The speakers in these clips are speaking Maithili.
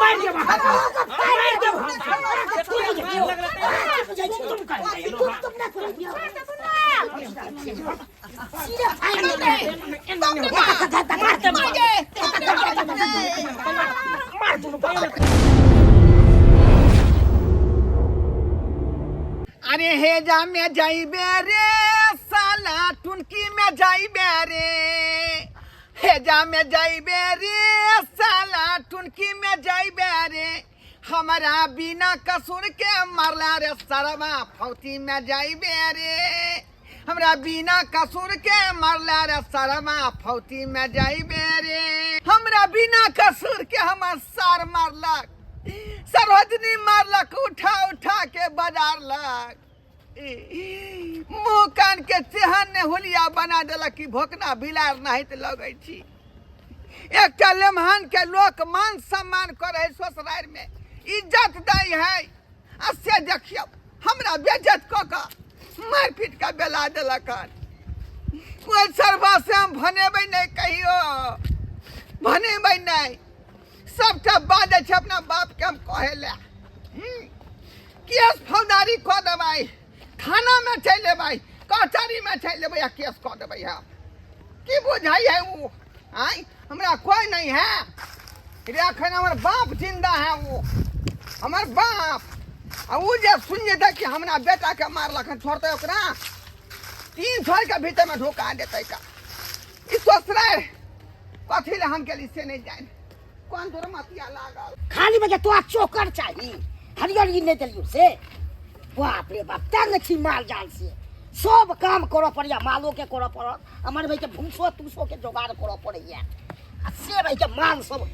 मार देब मार देब तुम कर तुम ना करो सीधे फाड़ दे मार दे मार दुनू अरे हेजा में जाइबे रे साला टुनकी में जाइबे रे हेजा में जाइबे रे साला टुनकी में जाइबे रे हमरा बिना कसूर के मारला रे सरवा फौती में जाइबे रे हमरा बिना कसूर के मारला रे सरवा फौती में जाइबे रे हमरा बिना कसूर के हमर सार मारलक सरोजनी मारलक उठा उठा के बाजारलक मुँह कान के तेहन ने हुलिया बना देलक कि भोकना बिलार नाहित लगै छी। एकटा लेमहान के लोक मान सम्मान करे है ससुरारि में इज्जत दै है आ से देखियौ हमरा बेइज्जत कऽ कऽ मारि पीट कऽ बेला देलक हन। ओहि सरबा से हम भनेबै नहि कहियो भनेबै नहि सबटा बाजै छै अपना बापके हम कहै लए केस फौजदारी कऽ देबै थानामे चलि एबै कचहरीमे चलि एबै आ केस कऽ देबै हम की बुझाइ है ओ आँय हमरा कोइ नहीं है रे अखन हमर बाप जिंदा है ओ हमर बाप आ ओ जे सुनि जेतै कि हमरा बेटाके मारलक हन छोड़तै ओकरा तीन छोड़ के भीतरमे ढुका देतै का ई ससुरारि कथी लए हम गेली से नहि जानि कोन दुर्मतिया लागल खाली बजे तोरा चोकर चाही हरियर ई नहि देलियौ से बाप रे बाप तंग छी माल जाल से सब काम करऽ पड़ैया मालोके करऽ पड़त हमर भाइके भूसो तूसोके जोगाड़ करऽ पड़ैया आ से भाइके माल सब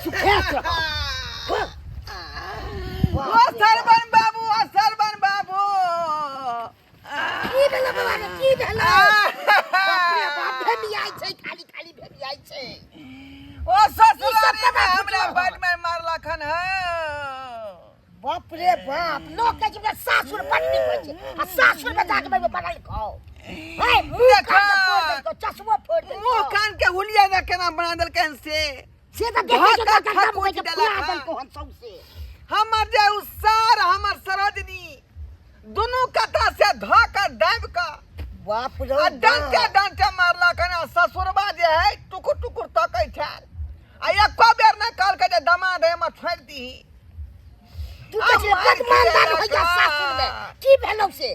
सुखेत रहत ओ सरवन बाबू ओ सरवन बाबू की भेलो बाबा रे की भेलो बाप रे बाप भेमियाइ छै खाली खाली भेमियाइ छै ओ ससुरारी केना में हमरा फुटलो? बड में मारलखन है बाप रे बाप लोग कहै छै हमरा सासुर बड नीक होइ छै आ सासुर में जाके बैठबे बनल खाओ हे मुंह कान के फोड़ देलकौ चश्मो फोड़ देलकौ मुंह कान के हुलिया ने केना बना देलकन से से तऽ देखै धऽ छै कऽ तऽ गरम होइ थकुचि छै देलक फुला हँ। देलकौ हन सौंसे हमर जे उ सार हमर सरोजनी दुनू कता से धऽ कऽ दाबि कऽ बाप रे आ डंटे डंटे मारलक हन आ ससुरबा जे है टुकुर टुकुर तकै छल आ एको बेर नहि कहलकै जे दमाद है हमर छोड़ि दीही तू कहै छलै आ मारि बदमान दान खिलेलक होइया सासुर मे हँ। की भेलौ से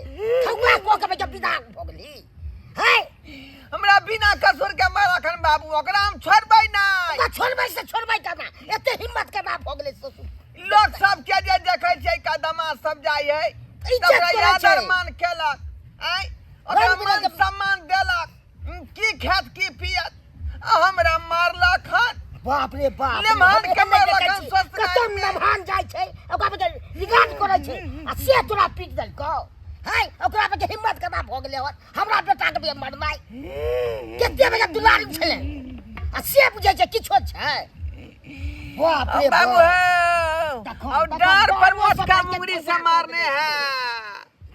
ठौआ कऽ के बेटा विदा भऽ गेली है हमरा बिना कसूर के मारलक हन बाबू ओकरा हम छोड़बै नहि ओकरा छोड़बै से छोड़बै केना एते हिम्मत केना भऽ गेलै ससुर लोक सबके जे देखै छै कदमा सब जाइ है इज्जत तकरा करै छै। आदर मान केलक आँय ओकरा रंग मान बिरंग के- सम्मान देलक की खायत की पियत आ हमरा मारलक हन बाप रे बाप नमहान के मारलक हन ससुराल कतौ मे। नमहान जाइ छै ओकरा पर निगाह करै छै आ से तोरा पीट देलकौ है ओकरा पर हिम्मत केना भऽ गेलै हन हमरा बेटा के भी मरनाइ कते बजे दुलारी छलै आ से बुझै छै किछो छै बाप रे बाबू बाप हो देखो, और देखो, डार पर डारो सब मोटका आइ के मुंगरी से ठौआ कऽ मारने देलकै। है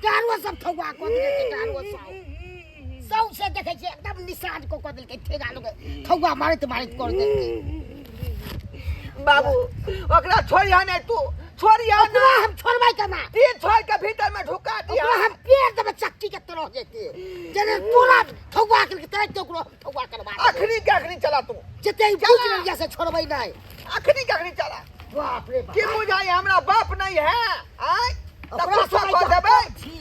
डारो सब ठौआ कऽ देलकै डारो सब सौंसे देखै छियै एकदम निशान कऽ कऽ देलकै ठेगा लोग ठौआ मारैत मारैत कर देलकै बाबू ओकरा छोड़िया नहीं तू छोड़िया ओकरा नहीं हम छोड़बै केना तीन छोड़ के भीतर में ढुका दिया ओकरा हम पेड़ देबै चक्की के तरह जेते जेना तोरा ठौआ केलकै तेनाहिते ओकरो हम ठौआ करबा देबै। अखनी के अखनी चला तू जते ई बुझि लेलियै से छोड़बै नहि अखनी के अखनी चला बाप रे बाप की बुझाई हमरा बाप नहीं है आय तऽ ओकरा कुछो समय कऽ के देबै छी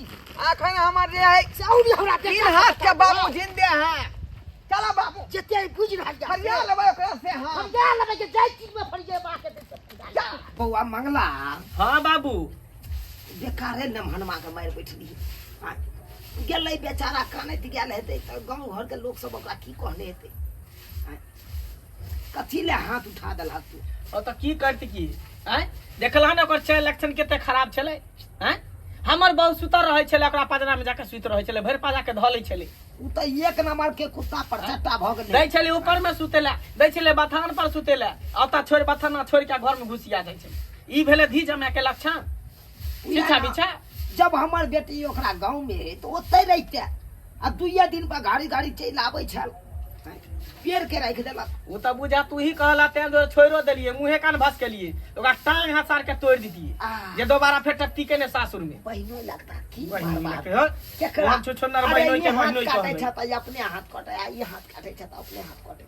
अखन हमर जे है से औरी हमरा तीन बेटा हाथ के बाबू जिंदे हैं चला बाबू जते ई बुझि रहल जा फरिया लेबै ओकरा से हम हम जा लेबै के जाहि चीज में फरियेबा के से जा बौआ मंगला हाँ बाबू बेकारे नमहनमा के मारि बैठली आ, गेलै बेचारा कानैत गेल हेतै तऽ गाँव घरके लोक सब ओकरा की कहने हेतै आ, कथी ले हाथ उठा देलहक तू ओ तऽ की करती की आँय देखलह ने ओकर चालि लक्षण कते खराब छलै आँय हमर बहू सुतल रहै छलै ओकरा पजरामे जाके सुति रहै छलै भरि पाजा के धऽ लै छलै ओ तऽ एक नंबर के कुत्ता पर चट्टा भऽ गेलै दै छलै ऊपर में सुते ला दै छलै बथान पर सुते ला ओतऽ छोड़ि बथाना छोड़ि के घर में घुसिया जाइ छलै ई भेलै धी जमाय के लक्षण पीछा पीछा जब हमर बेटी ओकरा गाँव में है तऽ ओतहि रहिते आ दुइये दिन पर गाड़ी गाड़ी चलि आबै छल आँय, पेड़ के राखि देलक। ओ तऽ बुझा तू ही कहला तें दुआरे छोड़ियो देलियै, मुँहे कान भस केलियै, ओकरा टांग हाथ सार के तोड़ि दितियै आ। जे दोबारा फेर टट्टी के ने सासुर में। बहिनो लगता की बहिनो मारबा? लगतै, हँ। केकरा? ओहन छुछुन्नर अरे बहिनो ई के हाथ बहिनो काटै कहबै। छै तऽ ई अपने हाथ कटै आ ई हाथ काटै छै तऽ अपने हाथ कटै।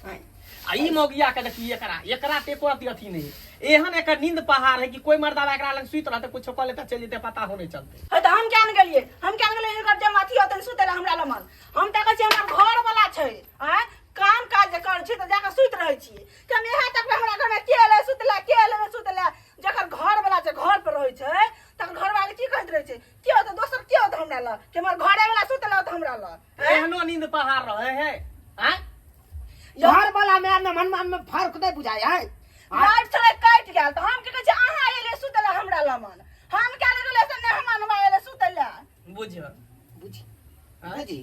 आँय, आ ई मौगिया के देखी, एकरा एकरा ते एको अथी अथी नहीं, एहन एकर नींद पहाड़ है कि कोई मर्दावा एकरा लग सुति रहते कुछो कऽ लेते चलि जेते, पता हो नहीं चलते। हे तऽ हम क्या ने गेलियै, हम क्या ने गेलियै हिनकर जे अथी होतै सुतै लए हमरा लमन। हम तऽ कहै छियै हमर घर वाला छै, आँय काम काज जे करै छी तऽ जाकऽ सुति रहै छियै। कि हम इएह तकबै हमरा घरमे के एलै सुतलै, के एलै सुतलै। जकर घर वाला छै घर पर रहै छै तकर घर वाला की कहैत रहै छै, के होतै दोसर, के होतै हमरा लग, कि हमर घरे वाला सुतल होतै हमरा लग। आँय? एहनो नींद पहाड़ रहे है। आँय? घर वाला में आ नमन में फर्क नहीं बुझाय है। लाइट छलै कटि गेल तऽ हम की कहै छियै अहाँ एलियै सुतै लए हमरा लमन, हम क्या ने गेलियै से मेहमान एलै सुतै लए। बुझ बुझी बुझी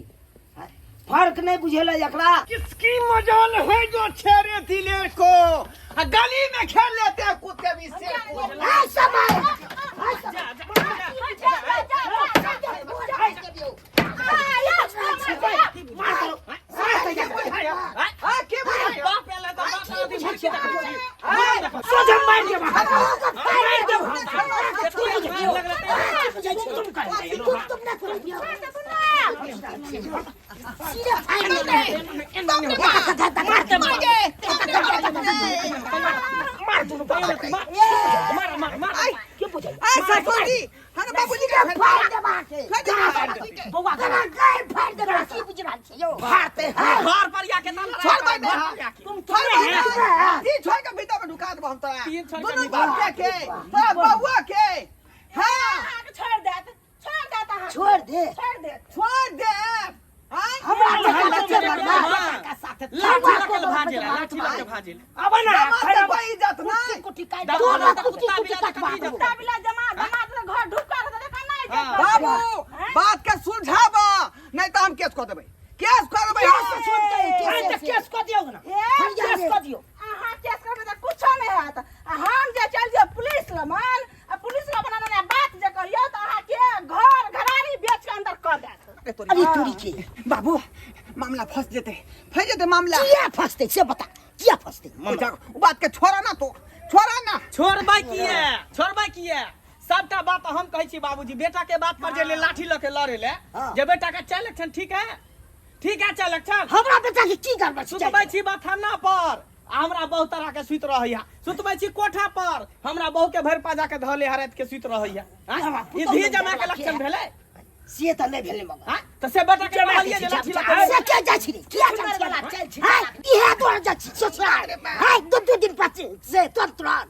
फर्क नहीं बुझेला एकरा। किसकी मजाल है जो छेड़े दिलेर को, आ गली में खेल लेते हैं कुत्ते भी शेर को। आ समय जा जा हाँ, के बुझाय? बाप एलै तऽ बाप एलै, बुझै छियै देखै छियै। सोझा मार देब, मार देब। तुम ना करो सीधा फाड़ दे। मार दुनू मार मार मार। के बुझाय? आ ससुर जी, हम बाबूजी के फाड़ देबा के फेंक दे बाबूजी के। बौआ करा गए फाड़ देबा की बुझ रहल छै यौ? फाड़ते घर पर या के ताला छोड़ दे घर पर या के। तुम छोड़ थोड़े दे, हैं। तीन छोड़ के भीतर में ढुका देबो हम तोरा। तीन छोड़ के दुनू भीतर। बाप के के, तोरा बउआ के। हाँ, अहाँके छोड़ि देत, छोड़ि देत अहाँके। छोड़ दे। छोड़ि देत। छोड़ दे। हाँ? हमरा टका के बर्बाद लाठी लऽ के भाजेला, लाठी लऽ के भाजेला। अब ना जमा से कोई इज्जत नहीं। कुटी काट दबा दो दबा कुटी कुत्ता कुटी बिला कटवा कटी दो। कुत्ता बिला जमा जमा तऽ घर ढुका के तऽ केना इज्जत हाँ। करतै? बाबू, बात के सुलझाबा, नहीं तो हम केस कऽ देबै, केस कऽ देबै हम। केस सुनते आइ केस तऽ केस कऽ दियौ ना, हे, केस कऽ दियौ। अहाँ केस करबै तऽ कुछो नहि हैत। आ हम जे चलि जायब पुलिस लमन आ पुलिस लमन एना बात जे कहियौ तऽ अहाँके घर घरारी बेच के अंदर कऽ देत। अरे तोरी के बाबू, मामला फंस जेतै, फंस जेतै मामला। किया फंसते से बता, किया फंसते? ओ जा, ओ बात के छोड़ा ना, तो छोड़ा ना। छोड़बै किए, छोड़बै किए? सबटा बात हम कहै छी बाबूजी, बेटा के बात पर जे ले लाठी लऽ के लड़े ले, हाँ। जे बेटा के चालि लक्षण ठीक है, ठीक है चालि लक्षण। हमरा बेटा के की गड़बड़ छै? सुतबै छी बथाना पर आ हमरा बहु तरह के सुति रहैया, सुतबै छी कोठा पर, हमरा बहु के भरि पाजा के धऽ ले राति के सुति रहैया। आँय? ई धी जमा के लक्षण भेलै? से तऽ नहि भेलै मगर। आँय? तऽ से बेटा के कहलियै जे लाठी लऽ के से के जाइ छी रे? किया जाइ छी वाला चल छी। हैं? इहे तोहर जाइ छी ससुराल। हैं? दू दू दिन पाछे से तुरंत तुरंत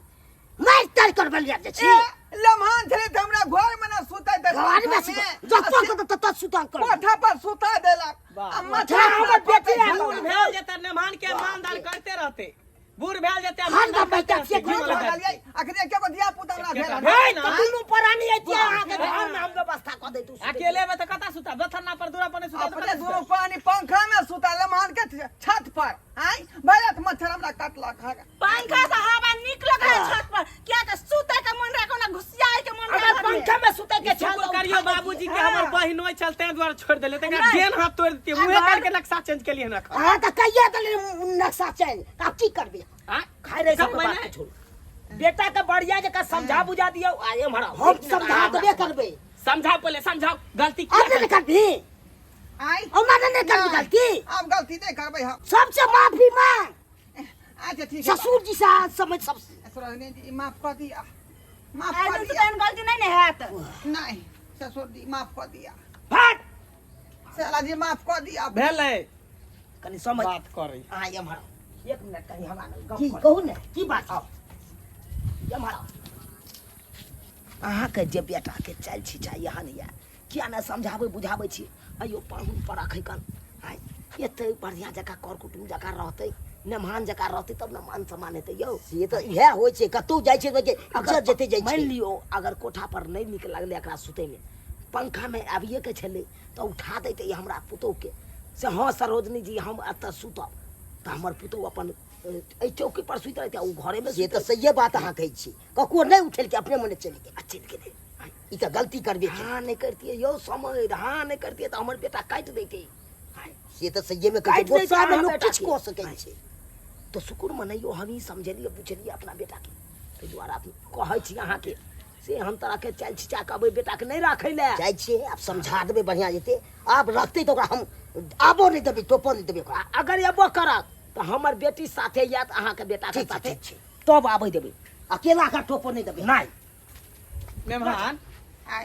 मारि तारि करबै लए जाइ छी। ए, लम्हान छलै तऽ हमरा घर में ना सुतै देलक। घर में सुत जतऽ कतऽ ततऽ सुतल कर। कोठा पर सुता देलक। वाह। आ मच्छर हमर बेटी आयल। बूढ़ भेल जेतै नेमान के मानदान करते रहते, बूढ़ भेल जेतै हर मानदान दम करते बैठक रहते, से घी वाला कहलियै, अखने एके गो धिया पुता हमरा भेल हन। भेल ना? तऽ दुनू प्राणी अइतियै अहाँके घर में, हम व्यवस्था कऽ दैतु। अकेले में तऽ कतऽ सुता? बथन्ना पर दूरा पर नहि सुता तऽ अपने कतऽ दुनू सुता? पानी पंखा में सुता, लम्हान के छत पर। आँय, भैया तऽ मच्छर हमरा काटलक हन। पंखा से हवा नीक लगै है छत पर, किया तऽ सुतै के मन रहै, कोनो घुसियाइ के मन रहै। अगर पंखा में सुतै के छल शुक्र करियो बाबूजी के हमर बहिन ओहि चलते दुआरे छोड़ि देले, तकरा नहि। डेन हाथ तोड़ि देतियै, मुँहे अगर- काटि के नक्शा चेंज केलियै हन एखन। अहाँ तऽ कहिया देलियै नक्शा चेंज, आब की करबै? आँय? खाइ रहे सब करबै बात नहि? के छोड़ू, बेटा के बढ़िया जकाँ समझा बुझा दियौ आ एम्हर आउ। हम समझा देबे करबै। समझाउ पहिले, समझाउ गलती अब किया नहि करबही? आँय? हमरा नहि करबी गलती? आब गलती नहि करबै हम। सबसे माफी मांग। अच्छा ठीक है। ससुर जी से समझ सब। ससुर जी माफ कऽ दिया, माफ आइ कऽ दिन से दिया। तेहन गलती नहि ने हैत। नहीं ससुर जी माफ कऽ दिया। फट साला जी माफ कऽ दिया। भेलै कनी समझ बात करै। अहाँ एम्हर आउ, एक मिनट कनी हमरा लग गप की करू। कहू ने की बात? आउ एम्हर आउ। अहाँके जे बेटाके चालि छिचाइ एहन यऽ, किया नहि समझाबै बुझाबै छी? अइयो पाहुन पर रखै कन आँय, एते बढ़िआँ जकाँ कर कुटुम जकाँ रहतै, मेहमान जकाँ रहतै तब ने मान सम्मान हेतै यौ। से तऽ इएह होइ छै, कतहु जाइ छै तऽ इज्जत जते जाइ मानि छै। लियौ अगर कोठा पर नहि नीक लगलै एकरा सुतैमे, पंखामे आबिएके छलै तऽ उठा दैतै हमरा पुतोहुके से हँ सरोजनी जी हम एतऽ सुतब, तऽ हमर पुतोहु अपन एहि चौकी पर सुति रहतै आ ओ घरेमे। से तऽ सहिए बात अहाँ कहै छी, ककरो नहि उठेलकै, अपने मने चलि गेल। आ चलि गेलै। ई तऽ गलती करबे केलकै। हाँ नहि करतियै यौ समय, हाँ नहि करतियै तऽ हमर बेटा काटि दैतै। से तऽ सहिए मे कहै छै काटि दै छै गुस्सा मे अहाँ लोक बेटा किछु के। कऽ सकै छै। तऽ शुक्र मनैयौ, हम ई समझेलियै बुझेलियै अपना बेटाके, ताहि दुआरे आब कहै छी अहाँके से हम तरहके चालि छिचा कऽ अबै बेटाके नहि राखै लए जाइ छियै, आब समझा देबै बढ़िआँ जेतै। आब रखतै तऽ ओकरा हम आबो नहि देबै, टोपो नहि देबै ओकरा। आ अगर एबो करत तऽ हमर बेटी साथे आयत अहाँके बेटाके ठीक छै। साथे ठीक छै। तब आबै देबै। अकेला का टोपो नहि देबै। नहि। मेहमान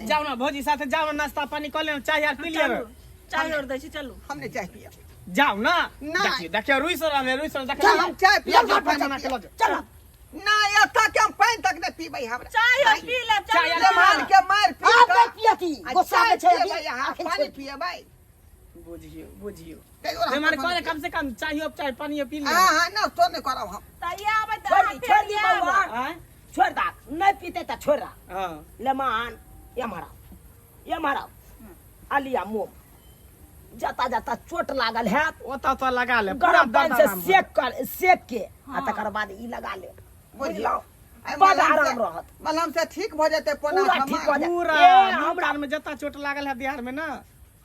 जाओ ना, भौजी साथे जाओ ना, नाश्ता पानी कऽ लेना, चाय आर पी लिअ। चलू, चाय और दै छी, चलू। हम नहि चाय पियब। जाओ ना। नहि। देखियौ देखियौ, रुइस रहलै, रुइस रहलै, देखियौ। चल, हम चाय पियब। चल, पानि बना के लऽ जाओ। चल। नहि, एतऽ के हम पानि तक नहि पीबै हमरा। चाय और पी लेब। चाय चलू आर ना। मेहमान के मारि पीट आब कऽ नहि पियती। आ गुस्सा चाय मे छै अभी। पियबै अहाँ अखन पानि छोड़ि। पियबै? बुझियौ बुझियौ। ताहि दुआरे हम मेहमान पानि कहले पियब। कम से कम चाय चाय पानी पी लिअ। हाँ हाँ, नाश्तो नहि करब हम। तऽ ई आबै तऽ छोड़ि अहाँ दी, फेर छोड़ि दी आयब। बौआ। आँय? छोड़ि दा, नहि पीते तऽ छोड़ि दा। हाँ। लेमान एम्हर आउ, एम्हर आउ, अलिया मोम जता जता चोट लागल हैत ओतऽ ओतऽ लगा ले, पूरा गरम पानि दर्द से आराम भऽ सेक कर, सेक के आ तकर बाद ई लगा ले। बुझलहुँ? एहि बड मलहम आराम से- रहत। मलहम से ठीक भऽ जेतै पोना? पूरा ठीक भऽ जायत। पूरा। ए, मुँह हमरा कान में जता चोट लागल है बिहार में ना,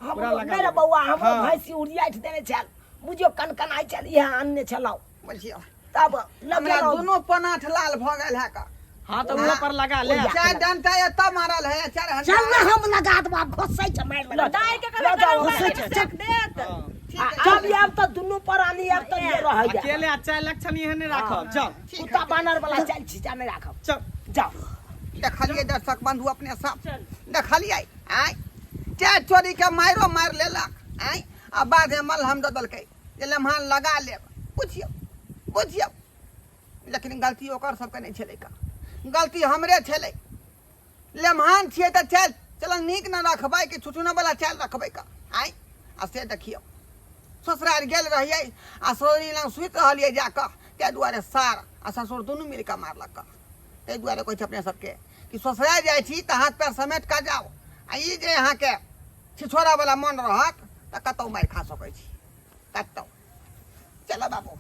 पूरा हमरो लगा नहि रे लेबै। बौआ, हमरो हाँ। भैंसी उड़ियाठि देने छल, बुझियौ कनकनाइ छल, इएह आनने छलहुँ। बुझियौ तब हमरा लगेलहुँ। दुनू पनाठ लाल भऽ गेल है का। हाँ, तऽ ओहो पर लगा ले। चारि डंटा एतऽ मारल है, चारि चल हंडा। ना, हम लगा देबो, आब घोसै छै, मारि लगा। दाइ के लऽ कहबै जाओ, गरम घुसै पानि छै। सेक देत। हाँ। ठीक आ है। आब आयब तऽ दुनू प्राणी आयब तऽ ये रहै जायब। अकेले आ चाय लक्षण एहन नहि राखब, चल। ठीक कुत्ता है। बानर वाला चालि छिचा नहि राखब। चल। जाओ। देखलियै दर्शक बंधु अपने सब? चल। देखलियै? आँय, चारि चोरी के मारियो मारि लेलक, आँय, आ बादमे मलहम दऽ देलकै जे लम्हान लगा लेब। बुझियौ बुझियौ, लेकिन गलती ओकर सबके नहि छलै का, गलती हमरे छलै। लेमहान छियै तऽ चालि चलन नीक ने रखबै कि छुछुना वाला चालि रखबै का? आँय, आ से देखियौ, ससुरारि गेल रहियै आ ससुरी लग सुति रहलियै जाकऽ, ताहि दुआरे सार आ ससुर दुनू मिल कऽ मारलक। ताहि दुआरे कहै छै अपने सबके कि ससुरारि जाइ छी तऽ हाथ पैर समेट कऽ जाउ, आ ई जे अहाँके छिछोरा वाला मन रहत तऽ कतहु मारि खा सकै छी, कतहु। चलो बाबू।